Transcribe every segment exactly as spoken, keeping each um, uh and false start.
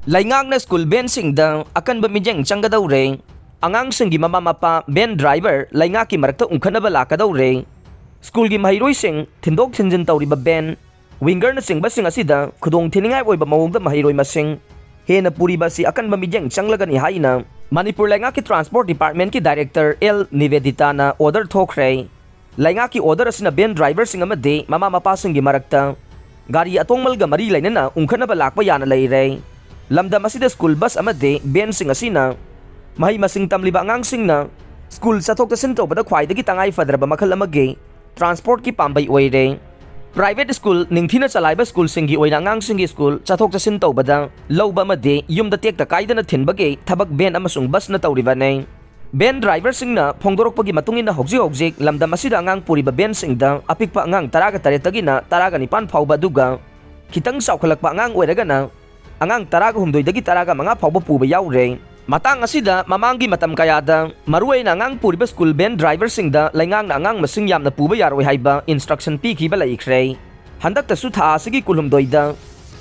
ꯂꯩꯉꯥꯛꯅ ꯁ꯭ꯀꯨꯜ ꯕꯦꯟꯁꯤꯡꯗ ꯑꯀꯟꯕ ꯃꯤꯠꯌꯦꯡ ꯆꯪꯒꯗꯧꯔꯦ꯫ ꯑꯉꯥꯡꯁꯤꯡꯒꯤ ꯃꯃꯥ ꯃꯄꯥ ꯕꯦꯟ ꯗ꯭ꯔꯥꯏꯚꯔ ꯂꯩꯉꯥꯛꯀꯤ ꯃꯔꯛꯇ ꯎꯪꯈꯠꯅꯕ ꯂꯥꯛꯀꯗꯧꯔꯦ꯫ ꯁ꯭ꯀꯨꯜꯒꯤ ꯃꯍꯩꯔꯣꯏꯁꯤꯡ ꯊꯤꯟꯗꯣꯛ ꯊꯤꯟꯖꯤꯟ ꯇꯧꯔꯤꯕ ꯕꯦꯟ, ꯋꯤꯡꯒꯔꯅꯆꯤꯡꯕꯁꯤꯡ ꯑꯁꯤꯗ ꯈꯨꯗꯣꯡ ꯊꯤꯅꯤꯡꯉꯥꯏ ꯑꯣꯏꯕ ꯃꯑꯣꯡꯗ ꯃꯍꯩꯔꯣꯏ ꯃꯁꯤꯡ ꯍꯦꯟꯅ ꯄꯨꯔꯤꯕ ꯑꯁꯤ ꯑꯀꯟꯕ ꯃꯤꯠꯌꯦꯡ ꯆꯪꯂꯒꯅꯤ ꯍꯥꯏꯅ ꯃꯅꯤꯄꯨꯔ ꯂꯩꯉꯥꯛꯀꯤ ꯇ꯭ꯔꯥꯟꯁꯄꯣꯔꯠ ꯗꯤꯄꯥꯔꯠꯃꯦꯟꯠꯀꯤ ꯗꯥꯏꯔꯦꯛꯇꯔ ꯑꯦꯜ ꯅꯤꯕꯦꯗꯤꯇꯥꯅ ꯑꯣꯔꯗꯔ ꯊꯣꯛꯈ꯭ꯔꯦ꯫ ꯂꯩꯉꯥꯛꯀꯤ ꯑꯣꯔꯗꯔ ꯑꯁꯤꯅ ꯕꯦꯟ ꯗ꯭ꯔꯥꯏꯚꯔꯁꯤꯡ ꯑꯃꯗꯤ ꯃꯃꯥ ꯃꯄꯥꯁꯤꯡꯒꯤ ꯃꯔꯛꯇ ꯒꯥꯔꯤ ꯑꯇꯣꯡꯃꯜꯒ ꯃꯔꯤ ꯂꯩꯅꯅ ꯎꯪꯈꯠꯅꯕ ꯂꯥꯛꯄ ꯌꯥꯅ ꯂꯩꯔꯦ꯫ ꯂꯝꯗꯝ ꯑꯁꯤꯗ ꯁ꯭ꯀꯨꯜ ꯕꯁ ꯑꯃꯗꯤ ꯕꯦꯟꯁꯤꯡ ꯑꯁꯤꯅ ꯃꯍꯩ ꯃꯁꯤꯡ ꯇꯝꯂꯤꯕ ꯑꯉꯥꯡꯁꯤꯡꯅ ꯁ꯭ꯀꯨꯜ ꯆꯠꯊꯣꯛ ꯆꯠꯁꯤꯟ ꯇꯧꯕꯗ ꯈ꯭ꯋꯥꯏꯗꯒꯤ ꯇꯉꯥꯏ ꯐꯗ꯭ꯔꯕ ꯃꯈꯜ ꯑꯃꯒꯤ ꯇ꯭ꯔꯥꯟꯁꯄꯣꯔꯠꯀꯤ ꯄꯥꯝꯕꯩ ꯑꯣꯏꯔꯦ꯫ ꯄ꯭ꯔꯥꯏꯚꯦꯠ ꯁ꯭ꯀꯨꯜ, ꯅꯤꯡꯊꯤꯅ ꯆꯂꯥꯏꯕ ꯁ꯭ꯀꯨꯜꯁꯤꯡꯒꯤ ꯑꯣꯏꯅ ꯑꯉꯥꯡꯁꯤꯡꯒꯤ ꯁ꯭ꯀꯨꯜ ꯆꯠꯊꯣꯛ ꯆꯠꯁꯤꯟ ꯇꯧꯕꯗ ꯂꯧꯕ ꯑꯃꯗꯤ ꯌꯨꯝꯗ ꯇꯦꯛꯇ ꯀꯥꯏꯗꯅ ꯊꯤꯟꯕꯒꯤ ꯊꯕꯛ ꯕꯦꯟ ꯑꯃꯁꯨꯡ ꯕꯁꯅ ꯇꯧꯔꯤꯕꯅꯤ꯫ ꯕꯦꯟ ꯗ꯭ꯔꯥꯏꯚꯔꯁꯤꯡꯅ ꯐꯣꯡꯗꯣꯔꯛꯄꯒꯤ ꯃꯇꯨꯡ ꯏꯟꯅ ꯍꯧꯖꯤꯛ ꯍꯧꯖꯤꯛ ꯂꯝꯗꯝ ꯑꯁꯤꯗ ꯑꯉꯥꯡ ꯄꯨꯔꯤꯕ ꯕꯦꯟꯁꯤꯡꯗ ꯑꯄꯤꯛꯄ ꯑꯉꯥꯡ ꯇꯔꯥꯒ ꯇꯔꯦꯠꯇꯒꯤꯅ ꯇꯔꯥꯒ ꯅꯤꯄꯥꯟ ꯐꯥꯎꯕ, ꯑꯗꯨꯒ ꯈꯤꯇꯪ ꯆꯥꯎꯈꯠꯂꯛꯄ ꯑꯉꯥꯡ ꯑꯣꯏꯔꯒꯅ ꯑꯉꯥꯡ ꯇꯔꯥꯒ ꯍꯨꯝꯗꯣꯏꯗꯒꯤ ꯇꯔꯥꯒ ꯃꯉꯥ ꯐꯥꯎꯕ ꯄꯨꯕ ꯌꯥꯎꯔꯦ꯫ ꯃꯇꯥꯡ ꯑꯁꯤꯗ ꯃꯃꯥꯡꯒꯤ ꯃꯇꯝ ꯀꯌꯥꯗ ꯃꯔꯨꯑꯣꯏꯅ ꯑꯉꯥꯡ ꯄꯨꯔꯤꯕ ꯁ꯭ꯀꯨꯜ ꯕꯦꯟ ꯗ꯭ꯔꯥꯏꯚꯔꯁꯤꯡꯗ ꯂꯩꯉꯥꯛꯅ ꯑꯉꯥꯡ ꯃꯁꯤꯡ ꯌꯥꯝꯅ ꯄꯨꯕ ꯌꯥꯔꯣꯏ ꯍꯥꯏꯕ ꯏꯟꯁꯇ꯭ꯔꯛꯁꯟ ꯄꯤꯈꯤꯕ ꯂꯩꯈ꯭ꯔꯦ꯫ ꯍꯟꯗꯛꯇꯁꯨ ꯊꯥ ꯑꯁꯤꯒꯤ ꯀꯨꯟꯍꯨꯝꯗꯣꯏꯗ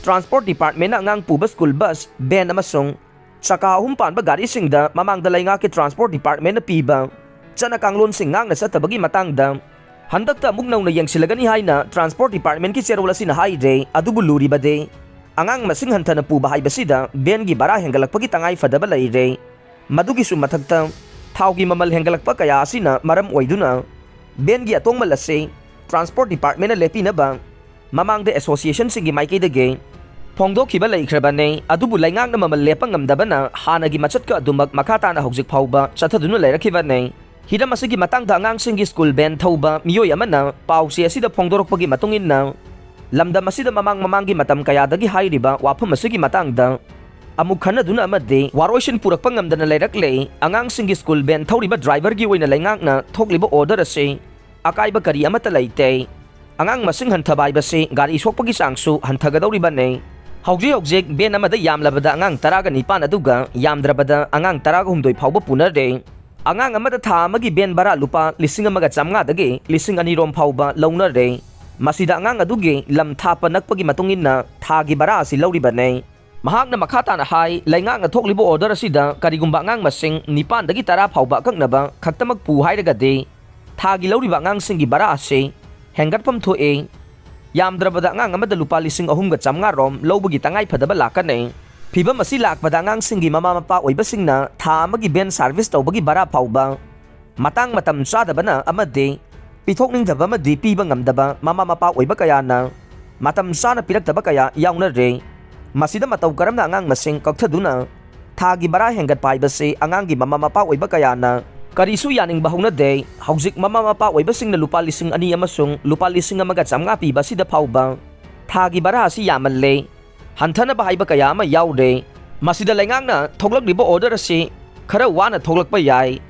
ꯇ꯭ꯔꯥꯟꯁꯄꯣꯔꯠ ꯗꯤꯄꯥꯔꯠꯃꯦꯟꯅ ꯑꯉꯥꯡ ꯄꯨꯕ ꯁ꯭ꯀꯨꯜ ꯕꯁ, ꯚꯦꯟ ꯑꯃꯁꯨꯡ ꯆꯀꯥ ꯑꯍꯨꯝ ꯄꯥꯟꯕ ꯒꯥꯔꯤꯁꯤꯡꯗ ꯃꯃꯥꯡꯗ ꯂꯩꯉꯥꯛꯀꯤ ꯇ꯭ꯔꯥꯟꯁꯄꯣꯔꯠ ꯗꯤꯄꯥꯔꯠꯃꯦꯟꯅ ꯄꯤꯕ ꯆꯠꯅ ꯀꯥꯡꯂꯣꯟꯁꯤꯡ ꯉꯥꯛꯅ ꯆꯠꯇꯕꯒꯤ ꯃꯇꯥꯡꯗ ꯍꯟꯗꯛꯇ ꯑꯃꯨꯛ ꯅꯧꯅ ꯌꯦꯡꯁꯤꯜꯂꯒꯅꯤ ꯍꯥꯏꯅ ꯇ꯭ꯔꯥꯟꯁꯄꯣꯔꯠ ꯗꯤꯄꯥꯔꯠꯃꯦꯟꯒꯤ ꯆꯦꯔꯣꯜ ꯑꯁꯤꯅ ꯍꯥꯏꯔꯦ꯫ ꯑꯗꯨꯕꯨ ꯂꯨꯔꯤꯕꯗꯤ ꯑꯉꯥꯡ ꯃꯁꯤꯡ ꯍꯟꯊꯅ ꯄꯨꯕ ꯍꯥꯏꯕꯁꯤꯗ ꯚꯦꯟꯒꯤ ꯚꯔꯥ ꯍꯦꯟꯒꯠꯂꯛꯄꯒꯤ ꯇꯉꯥꯏ ꯐꯗꯕ ꯂꯩꯔꯦ꯫ ꯃꯗꯨꯒꯤꯁꯨ ꯃꯊꯛꯇ ꯊꯥꯎꯒꯤ ꯃꯃꯜ ꯍꯦꯟꯒꯠꯂꯛꯄ ꯀꯌꯥ ꯑꯁꯤꯅ ꯃꯔꯝ ꯑꯣꯏꯗꯨꯅ ꯚꯦꯟꯒꯤ ꯑꯇꯣꯡꯃꯜ ꯑꯁꯤ ꯇ꯭ꯔꯥꯟꯁꯄꯣꯔꯠ ꯗꯤꯄꯥꯔꯠꯃꯦꯟꯅ ꯂꯦꯞꯄꯤꯅꯕ ꯃꯃꯥꯡꯗ ꯑꯦꯁꯣꯁꯤꯌꯦꯁꯟꯁꯤꯡꯒꯤ ꯃꯥꯏꯀꯩꯗꯒꯤ ꯐꯣꯡꯗꯣꯛꯈꯤꯕ ꯂꯩꯈ꯭ꯔꯕꯅꯤ꯫ ꯑꯗꯨꯕꯨ ꯂꯩꯉꯥꯛꯅ ꯃꯃꯜ ꯂꯦꯞꯄ ꯉꯝꯗꯕꯅ ꯍꯥꯟꯅꯒꯤ ꯃꯆꯠꯀ ꯑꯗꯨꯃꯛ ꯃꯈꯥ ꯇꯥꯅ ꯍꯧꯖꯤꯛ ꯐꯥꯎꯕ ꯆꯠꯊꯗꯨꯅ ꯂꯩꯔꯛꯈꯤꯕꯅꯤ꯫ ꯍꯤꯔꯝ ꯑꯁꯤꯒꯤ ꯃꯇꯥꯡꯗ ꯑꯉꯥꯡꯁꯤꯡꯒꯤ ꯁ꯭ꯀꯨꯜ ꯚꯦꯟ ꯊꯧꯕ ꯃꯤꯑꯣꯏ ꯑꯃꯅ ꯄꯥꯎꯆꯦ ꯑꯁꯤꯗ ꯐꯣꯡꯗꯣꯔꯛꯄꯒꯤ ꯃꯇꯨꯡ ꯏꯟꯅ, ꯂꯝꯗꯝ ꯑꯁꯤꯗ ꯃꯃꯥꯡ ꯃꯃꯥꯡꯒꯤ ꯃꯇꯝ ꯀꯌꯥꯗꯒꯤ ꯍꯥꯏꯔꯤꯕ ꯋꯥꯐꯝ ꯑꯁꯤꯒꯤ ꯃꯇꯥꯡꯗ ꯑꯃꯨꯛ ꯈꯟꯅꯗꯨꯅ ꯑꯃꯗꯤ ꯋꯥꯔꯣꯏꯁꯤꯟ ꯄꯨꯔꯛꯄ ꯉꯝꯗꯅ ꯂꯩꯔꯛꯂꯦ꯫ ꯑꯉꯥꯡꯁꯤꯡꯒꯤ ꯁ꯭ꯀꯨꯜ ꯚꯦꯟ ꯊꯧꯔꯤꯕ ꯗ꯭ꯔꯥꯏꯚꯔꯒꯤ ꯑꯣꯏꯅ ꯂꯩꯉꯥꯛꯅ ꯊꯣꯛꯂꯤꯕ ꯑꯣꯔꯗꯔ ꯑꯁꯤ ꯑꯀꯥꯏꯕ ꯀꯔꯤ ꯑꯃꯠꯇ ꯂꯩꯇꯦ꯫ ꯑꯉꯥꯡ ꯃꯁꯤꯡ ꯍꯟꯊꯕ ꯍꯥꯏꯕꯁꯤ ꯒꯥꯔꯤ ꯁꯣꯛꯄꯒꯤ ꯆꯥꯡꯁꯨ ꯍꯟꯊꯒꯗꯧꯔꯤꯕꯅꯤ꯫ ꯍꯧꯖꯤꯛ ꯍꯧꯖꯤꯛ ꯚꯦꯟ ꯑꯃꯗ ꯌꯥꯝꯂꯕꯗ ꯑꯉꯥꯡ ꯇꯔꯥꯒ ꯅꯤꯄꯥꯟ, ꯑꯗꯨꯒ ꯌꯥꯝꯗ꯭ꯔꯕꯗ ꯑꯉꯥꯡ ꯇꯔꯥꯒ ꯍꯨꯝꯗꯣꯏ ꯐꯥꯎꯕ ꯄꯨꯅꯔꯦ꯫ ꯑꯉꯥꯡ ꯑꯃꯗ ꯊꯥ ꯑꯃꯒꯤ ꯚꯦꯟ ꯚꯔꯥ ꯂꯨꯄꯥ ꯂꯤꯁꯤꯡ ꯑꯃꯒ ꯆꯥꯝꯃꯉꯥꯗꯒꯤ ꯂꯤꯁꯤꯡ ꯑꯅꯤ ꯔꯣꯝ ꯐꯥꯎꯕ ꯂꯧꯅꯔꯦ꯫ ꯃꯁꯤꯗ ꯑꯉꯥꯡ ꯑꯗꯨꯒꯤ ꯂꯝ ꯊꯥꯞꯄ ꯅꯛꯄꯒꯤ ꯃꯇꯨꯡ ꯏꯟꯅ ꯊꯥꯒꯤ ꯚꯔꯥ ꯑꯁꯤ ꯂꯧꯔꯤꯕꯅꯤ꯫ ꯃꯍꯥꯛꯅ ꯃꯈꯥ ꯇꯥꯅ ꯍꯥꯏ, ꯂꯩꯉꯥꯛꯅ ꯊꯣꯛꯂꯤꯕ order ꯑꯁꯤꯗ ꯀꯔꯤꯒꯨꯝꯕ ꯑꯉꯥꯡ ꯃꯁꯤꯡ ꯅꯤꯄꯥꯟꯗꯒꯤ ꯇꯔꯥ ꯐꯥꯎꯕ ꯑꯀꯛꯅꯕ ꯈꯛꯇꯃꯛ ꯄꯨ ꯍꯥꯏꯔꯒꯗꯤ, ꯊꯥꯒꯤ ꯂꯧꯔꯤꯕ ꯑꯉꯥꯡꯁꯤꯡꯒꯤ ꯚꯔꯥ ꯑꯁꯤ ꯍꯦꯟꯒꯠꯐꯝ ꯊꯣꯛꯏ꯫ ꯌꯥꯝꯗ꯭ꯔꯕꯗ ꯑꯉꯥꯡ ꯑꯃꯗ ꯂꯨꯄꯥ ꯂꯤꯁꯤꯡ ꯑꯍꯨꯝꯒ ꯆꯥꯝꯃꯉꯥ ꯔꯣꯝ ꯂꯧꯕꯒꯤ ꯇꯉꯥꯏ ꯐꯗꯕ ꯂꯥꯛꯀꯅꯤ꯫ ꯐꯤꯚꯝ ꯑꯁꯤ ꯂꯥꯛꯄꯗ ꯑꯉꯥꯡꯁꯤꯡꯒꯤ ꯃꯃꯥ ꯃꯄꯥ ꯑꯣꯏꯕꯁꯤꯡꯅ ꯊꯥ ꯑꯃꯒꯤ van service ꯇꯧꯕꯒꯤ ꯚꯔꯥ ꯐꯥꯎꯕ ꯃꯇꯥꯡ ꯃꯇꯝ ꯆꯥꯗꯕꯅ ꯑꯃꯗꯤ ꯄꯤꯊꯣꯛꯅꯤꯡꯗꯕ ꯑꯃꯗꯤ ꯄꯤꯕ ꯉꯝꯗꯕ ꯃꯃꯥ ꯃꯄꯥ ꯑꯣꯏꯕ ꯀꯌꯥꯅ ꯃꯇꯝ ꯆꯥꯅ ꯄꯤꯔꯛꯇꯕ ꯀꯌꯥ ꯌꯥꯎꯅꯔꯦ꯫ ꯃꯁꯤꯗ ꯃꯇꯧ ꯀꯔꯝꯅ ꯑꯉꯥꯡ ꯃꯁꯤꯡ ꯀꯛꯊꯗꯨꯅ ꯊꯥꯒꯤ ꯚꯔꯥ ꯍꯦꯟꯒꯠꯄ ꯍꯥꯏꯕꯁꯤ ꯑꯉꯥꯡꯒꯤ ꯃꯃꯥ ꯃꯄꯥ ꯑꯣꯏꯕ ꯀꯌꯥꯅ ꯀꯔꯤꯁꯨ ꯌꯥꯅꯤꯡꯕ ꯍꯧꯅꯗꯦ꯫ ꯍꯧꯖꯤꯛ ꯃꯃꯥ ꯃꯄꯥ ꯑꯣꯏꯕꯁꯤꯡꯅ ꯂꯨꯄꯥ ꯂꯤꯁꯤꯡ ꯑꯅꯤ ꯑꯃꯁꯨꯡ ꯂꯨꯄꯥ ꯂꯤꯁꯤꯡ ꯑꯃꯒ ꯆꯥꯝꯃꯉꯥ ꯄꯤꯕ ꯑꯁꯤꯗ ꯐꯥꯎꯕ ꯊꯥꯒꯤ ꯚꯔꯥ ꯑꯁꯤ ꯌꯥꯝꯃꯜꯂꯦ, ꯍꯟꯊꯅꯕ ꯍꯥꯏꯕ ꯀꯌꯥ ꯑꯃ ꯌꯥꯎꯔꯦ꯫ ꯃꯁꯤꯗ ꯂꯩꯉꯥꯛꯅ ꯊꯣꯛꯂꯛꯂꯤꯕ order ꯑꯁꯤ ꯈꯔ ꯋꯥꯅ ꯊꯣꯛꯂꯛꯄ ꯌꯥꯏ꯫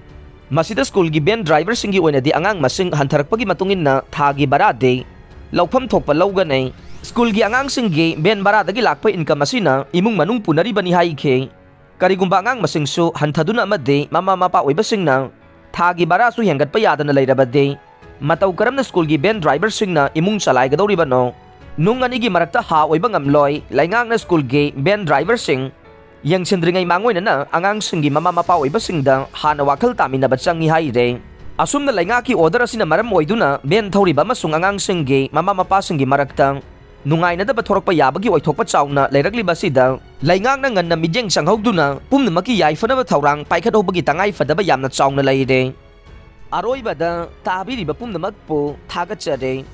ꯃꯁꯤꯗ ꯁ꯭ꯀꯨꯜꯒꯤ van driverꯁꯤꯡꯒꯤ ꯑꯣꯏꯅꯗꯤ ꯑꯉꯥꯡ ꯃꯁꯤꯡ ꯍꯟꯊꯔꯛꯄꯒꯤ ꯃꯇꯨꯡ ꯏꯟꯅ ꯊꯥꯒꯤ ꯚꯔꯥꯗꯤ ꯂꯧꯐꯝ ꯊꯣꯛꯄ ꯂꯧꯒꯅꯤ꯫ ꯁ꯭ꯀꯨꯜꯒꯤ ꯑꯉꯥꯡꯁꯤꯡꯒꯤ van ꯚꯔꯥꯗꯒꯤ ꯂꯥꯛꯄ income ꯑꯁꯤꯅ ꯏꯃꯨꯡ ꯃꯅꯨꯡ ꯄꯨꯅꯔꯤꯕꯅꯤ ꯍꯥꯏꯈꯤ꯫ ꯀꯔꯤꯒꯨꯝꯕ ꯑꯉꯥꯡ ꯃꯁꯤꯡꯁꯨ ꯍꯟꯊꯗꯨꯅ ꯑꯃꯗꯤ ꯃꯃꯥ ꯃꯄꯥ ꯑꯣꯏꯕꯁꯤꯡꯅ ꯊꯥꯒꯤ ꯚꯔꯥꯁꯨ ꯍꯦꯟꯒꯠꯄ ꯌꯥꯗꯅ ꯂꯩꯔꯕꯗꯤ, ꯃꯇꯧ ꯀꯔꯝꯅ ꯁ꯭ꯀꯨꯜꯒꯤ van driverꯁꯤꯡꯅ ꯏꯃꯨꯡ ꯆꯂꯥꯏꯒꯗꯧꯔꯤꯕꯅꯣ? ꯅꯨꯡ ꯑꯅꯤꯒꯤ ꯃꯔꯛꯇ ꯍꯥ ꯑꯣꯏꯕ ꯉꯝꯂꯣꯏ꯫ ꯂꯩꯉꯥꯛꯅ ꯁ꯭ꯀꯨꯜꯒꯤ van driverꯁꯤꯡ ꯌꯦꯡꯁꯤꯟꯗ꯭ꯔꯤꯉꯩ ꯃꯥꯡꯑꯣꯏꯅꯅ ꯑꯉꯥꯡꯁꯤꯡꯒꯤ ꯃꯃꯥ ꯃꯄꯥ ꯑꯣꯏꯕꯁꯤꯡꯗ ꯍꯥꯟꯅ ꯋꯥꯈꯜ ꯇꯥꯃꯤꯟꯅꯕ ꯆꯪꯏ ꯍꯥꯏꯔꯦ꯫ ꯑꯁꯨꯝꯅ ꯂꯩꯉꯥꯛꯀꯤ order ꯑꯁꯤꯅ ꯃꯔꯝ ꯑꯣꯏꯗꯨꯅ van ꯊꯧꯔꯤꯕ ꯑꯃꯁꯨꯡ ꯑꯉꯥꯡꯁꯤꯡꯒꯤ ꯃꯃꯥ ꯃꯄꯥꯁꯤꯡꯒꯤ ꯃꯔꯛꯇ ꯅꯨꯡꯉꯥꯏꯅꯗꯕ ꯊꯣꯔꯛꯄ ꯌꯥꯕꯒꯤ ꯑꯣꯏꯊꯣꯛꯄ ꯆꯥꯎꯅ ꯂꯩꯔꯛꯂꯤꯕ ꯑꯁꯤꯗ ꯂꯩꯉꯥꯛꯅ ꯉꯟꯅ ꯃꯤꯠꯌꯦꯡ ꯆꯪꯍꯧꯗꯨꯅ ꯄꯨꯝꯅꯃꯛꯀꯤ ꯌꯥꯏꯐꯅꯕ ꯊꯧꯔꯥꯡ ꯄꯥꯏꯈꯠꯍꯧꯕꯒꯤ ꯇꯉꯥꯏ ꯐꯗꯕ ꯌꯥꯝꯅ ꯆꯥꯎꯅ ꯂꯩꯔꯦ꯫ ꯑꯔꯣꯏꯕꯗ ꯇꯥꯕꯤꯔꯤꯕ ꯄꯨꯝꯅꯃꯛꯄꯨ ꯊꯥꯒꯠꯆꯔꯤ꯫